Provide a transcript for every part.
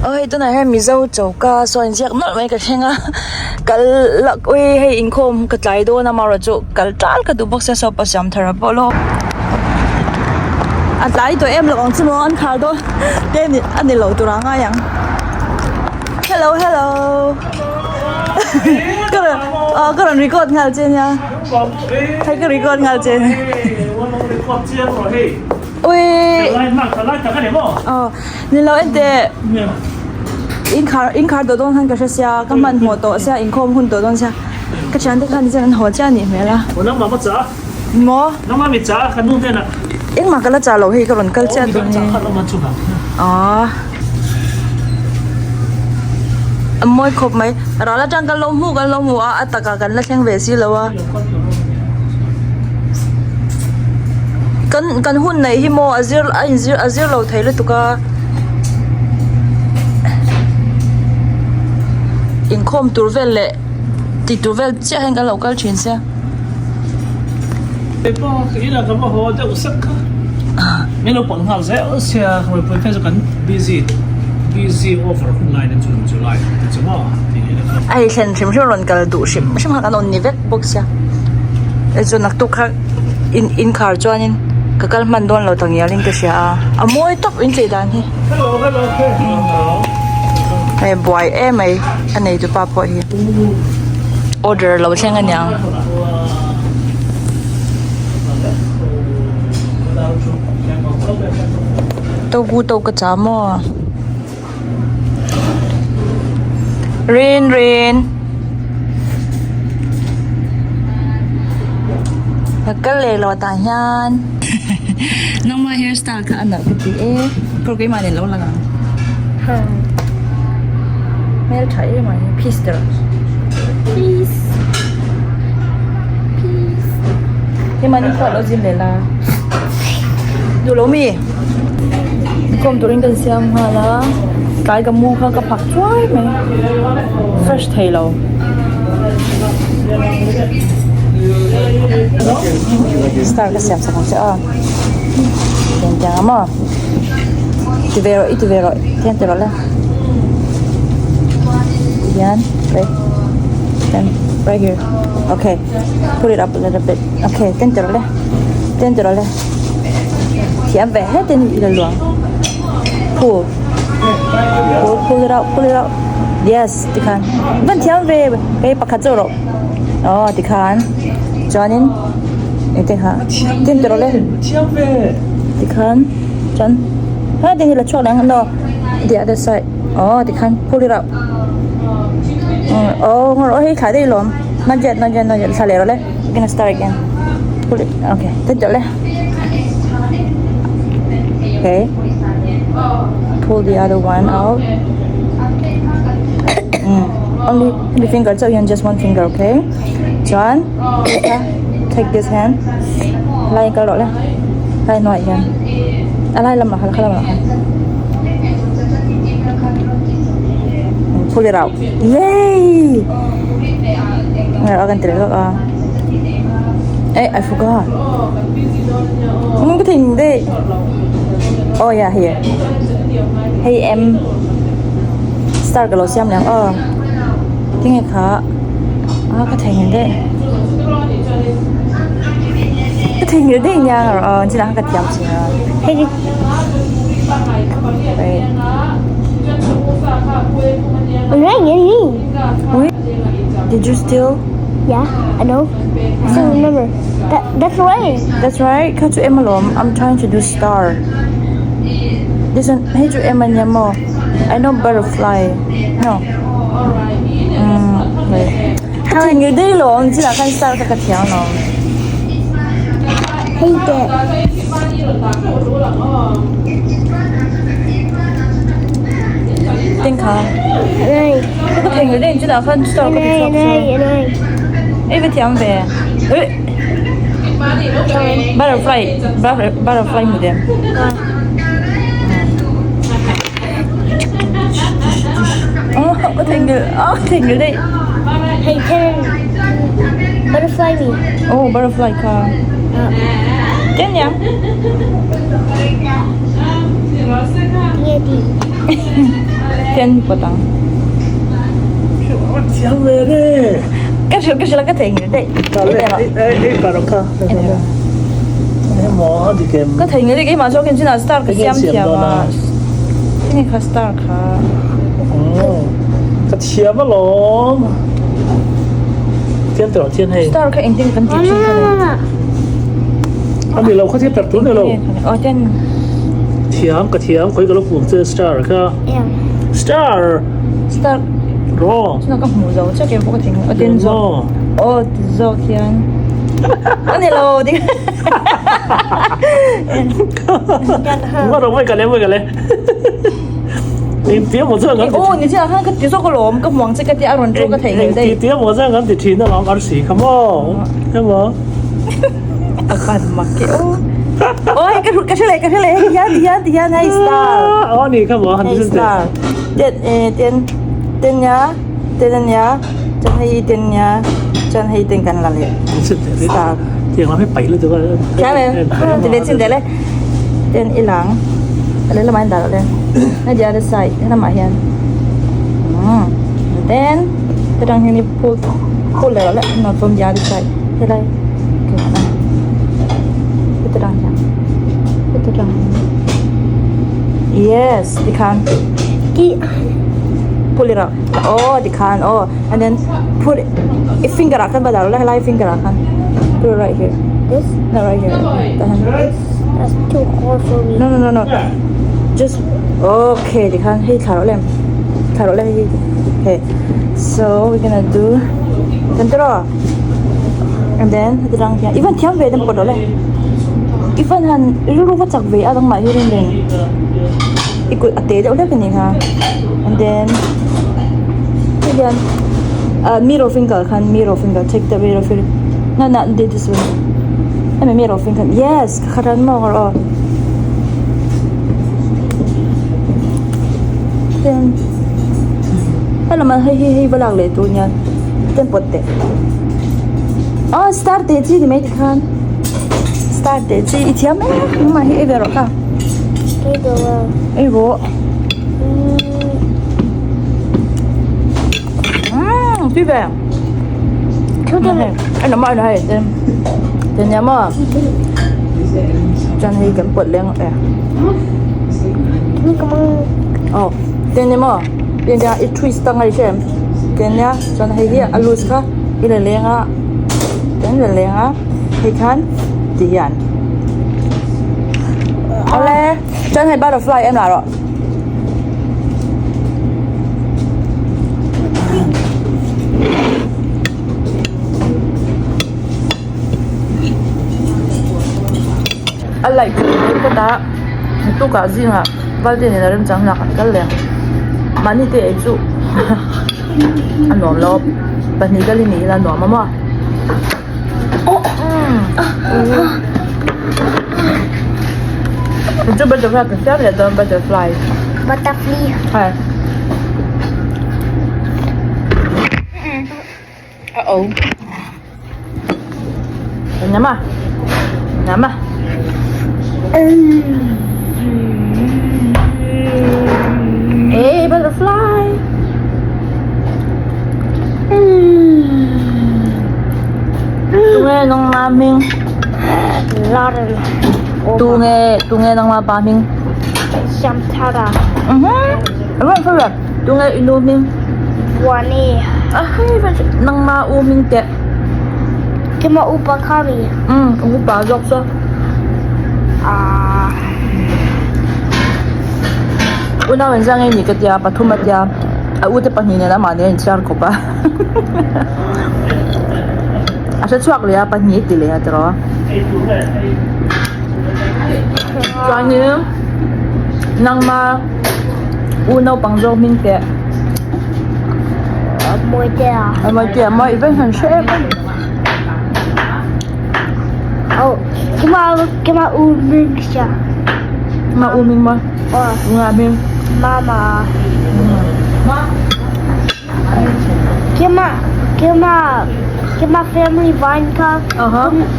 Aw hei tunah hian Mizo choka saw inziak nawlh mai ka thleng a kal lak ui hei inkhawm ka tlai dawn a amaherawhchu kal tal ka duh bawk sia saw pa siam thar a pawh lawk a tlai tawh em lo ang chu maw an khar dawn te a ni lo tur a ngai ang hello hello ka rawn aw ka rawn record nghal che nia hei ka record nghal che nia ui aw ni lo enteh inkhar inkhar tawh dawn khan ka hre sia ka hmanhmawh tawh sia inkhawm hun tawh dawn sia ka thiante khan nichen an haw chiah a nih hmel a maw engmah ka la chah loh hei ka rawn kal chiah dawn hi aw a mawi khawp mai ral atang kan lo hmuh kan lo hmu a a takah kan la thleng ve si lo a. Kan kan hun neih hi maw a zir a inzir a zir lo thei lutuk a inkhawm tur vel leh tih tur vel chiah hian kan lo kal thin sia. A thlen hrim hrim rawn kal duh hrim hrim kha kan awm ni vek bawk sia chu naktuk kha in inkhar chuanin ka kal hman dawn lo ta ngialin ka hria a a mawi tawp in chei dan hi hei buai em mai a nei tu pa pawh hi order lo thleng aniang. Togu to ka cha maw. Rin rin Ka kal leh lo tah hian nangma hairstyle kha a nalh ka ti e kawr keimah nen lo lang ang hmeltha em a hi peace te rawh peace peace keimah nen pawh lo zin leh la duh lo mi. Inkhawm turin kan siam nghal a tlai ka mu kha ka phak chuai mai fresh thei lo. Star ka siam sak ang che a engtiang ang maw ti ve rawh i ti ve rawh tihian ti rawh le tihian right then right here okay put it up a little bit okay ten ti rawh le ten ti rawh le. Thiam ve het in i la luang pull pull pull it out pull it out yes tikhan van thiam ve hei pakhat zawk rawh aw tikhan chuanin engte kha tin ti rawh le tikhan chuan ha ding hi la chhuak leh ang no the other side aw tikhan pull it out aw ngaw rawh hei thlai daih lawm not yet not yet not yet thla leh rawh le. We're gonna start again. Pull it. Okay. Take the left. Okay. Pull the other one out. Mm. Only the finger. So you just one finger, okay? John, take this hand. Lai cái lọ lên. Lai nội here. À lai làm mà khala mà. Pull it out. Yay! Hey, I forgot. Không có thình đi. Oh yeah, here. Hey em. Star cái lỗ xem nè. Ờ. Cái này khá. À, cái thình đấy. Cái thình đấy nha. Ờ, chỉ là cái thiam chỉ. Hey. Wait. Wait. Did you steal? Yeah, I know. I still remember. That that's right. That's right. Kha chu em alawm. I'm trying to do star. This one, hei chu em ania maw? I know butterfly. No. Mm, wait. Ka thei ngei daih lawm. Chilah khan star kha ka thiam lawm. Hei teh. Teng kha. Ka thei ngei daih chilah khan star ka ti chhuak chu. Ei va thiam ve. Ui. Butterfly, butterfly hmu dem. Oh, ka thei ngei, ah ka thei ngei daih. Hei ten butterfly mi. Oh, butterfly kha. Ten niang. Nghe đi. Ten pawt ang. Ka hrilh ka hrilh a ka theihnghilh daih. Ka theihnghilh daih keimah zawkin chinah star ka siam thiam a. Enge kha star kha. Ka thiam alawm. Tian tawh tian hei. Star kha engtin kan tih thin kha le. Ani lo kha thiam tak tur ni lo. Aw tian. Thiam ka thiam khawi ka lo pum che star kha. Star. Star. Ro. Chuna ka hmu zo che ke pawh ka thing. Aw tian zo. Aw ti zawk hian. Ani lo ding. Nga ro mai ka le mai ka le. Eng tia maw chuan kan ti Aw ni chiah khan ka ti zawk alawm ka hmuang che ka tia a rawn ṭawk ka theih ngei daih. Eng tia maw chuan kan ti ṭhin alawm arsi kha maw emaw. A pan mak e aw. Aw hei ka ka hre leh ka hre leh hei hian ti hian ti hian hei star. Aw ni kha maw han ti Hei star. Ten eh ten ten nia ten ania chuan hei ten nia chuan hei ten kan la leh star. Tiang lam hi paih lutuk a. Thiam em? Ti ve chin teh le. Ten i lang. A leh lamah hian dah loh le. Hei the other side he lamah hian. Umm then hetang hian i phul phul leh loh le no from the other side helai heti tang hian heti tang yes tikhan phul i rawh aw tikhan aw and then phul i finger ah khan va dah loh le helai finger ah khan put it right here This? No, right here. That's too hard for me. No, no, no, no. Just okay. Tikhan hei thla rawh le. Thla rawh le hei. Okay. So we're gonna do kan tiraw. And then heti rang hian even thiam ve den pawt rawh le. Even han rilru va chak ve a dang mah hi rin reng. I kut a te deuh hlek a nih kha. And then hei hian ah middle finger khan middle finger take the middle finger no no this one hemi middle finger yes ka khat an maw rawh aw. Then helama hei hei hei va lak leh tur nia ten pawt teh aw star teh chi ni mai tikhan star teh chi i thiam em engmah hi ei ve rawh kha. Ei rawh. Umm tui ve. Anh nó mày này tên tên nhà mà chân hay cầm bột lên à oh tên nhà mà bên nhà ít twist tăng ngay xem tên nhà chân hay hi alu ska ile lenga tên le lenga hei khan ti hian awle chuan hei butterfly em lah rawh. A light ka phawt a tukah zingah Valde nen a remchang hnah kan kal leh ang mahni te ei chu a nuam lo pahnih kal hi ni ila a nuam a maw. Chu butterfly kan siam leh dawn butterfly. Butterfly. Hai. Uh oh. Nhắm à? Nhắm à? Hey, butterfly. Tunge nang ma hming. Tunge tunge nang ma pa hming. Siamthara. Mhm. Ron fawr. Tunge inu hming. Buani. A hei nang ma u hming teh. Kima upa kami. Umm upa zawk chu. Ah. Unau in zang nge ni ka tia pathum a tia a u te pahnih nen amah nen a inchhiar khawp a. A hre chhuak leh a pahnih ti leh a tiraw. Chuanin nangma u naupang zawk hming teh. Mawitea. Mawitea maw i veng han hre em em. Oh, kima kima u ming sia. Kima u ming maw? Aw. Nga ming. Mama. Kima kima. Ka family vine kha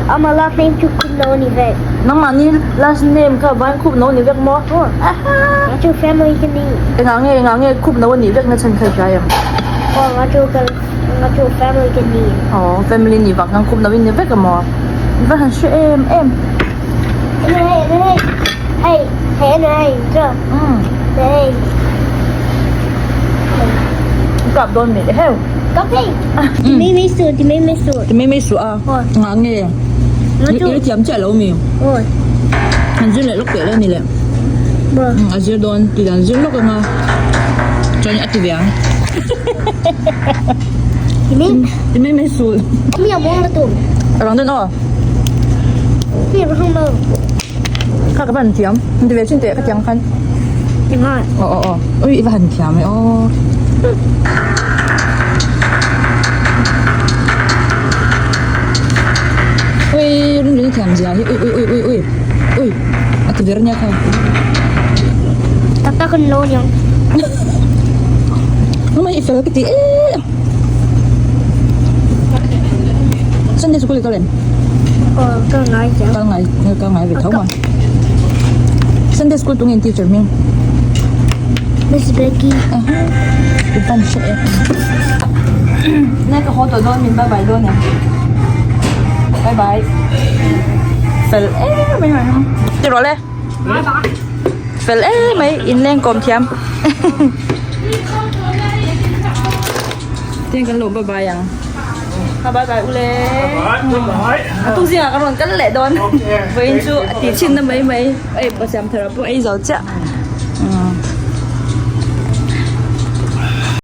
ama last name chu khup no ni vek. Nangmahni last name kha vine khup no ni vek maw? Nga chu family ka ni. Engah nge engah nge khup no a nih vek na chhan kha i hria em? Aw nga chu ka nga chu family ka ni. Aw family ni vak khan khup no in ni vek emaw? I va han hre em em. Hei hei hei hei hei chu. Hei. Kap dawn mi heu. Kap hei. Ti mai mai suh ti mai mai suh. Ti mai mai suh a. Ngah nge. I thiam chiah lo mi. Han zir leh lawk teh le ni le. A zir dawn ti dan zir lawk anga chuan a ti ve ang. Ti mai mai suh. Mi a muang lutuk. A rang dawn aw. Mi a rang lo. Kha ka va han thiam. Han ti ve chin teh ka tiang khan. Engah? Aw aw aw. Ui i va han thiam e aw. Ui rin rin thiam zia hi ui ui ui ui ui ui a ti ver nia kha. Tak tak an lo niang. Mama i fel ka ti e. Sunday school i kal em? Aw kal ngai chiang. Kal ngai kal ngai ve tho ma. Sunday school tungin teacher hming? Miss Becky. Aha. I pan hre e. Nai ka haw tawh dawn min bye bye dawn em? Bye bye. Fel em mai mai. Ti rawh le. Bye bye. Fel em mai in leng kawm thiam. Tiang kan lo bye bye ang. Ka bye bye ule. A tuk zingah ka rawn kal leh dawn. Vawiin chu a ti chhin na mai mai. Ei pa siam thar ah pawh ei zo chiah.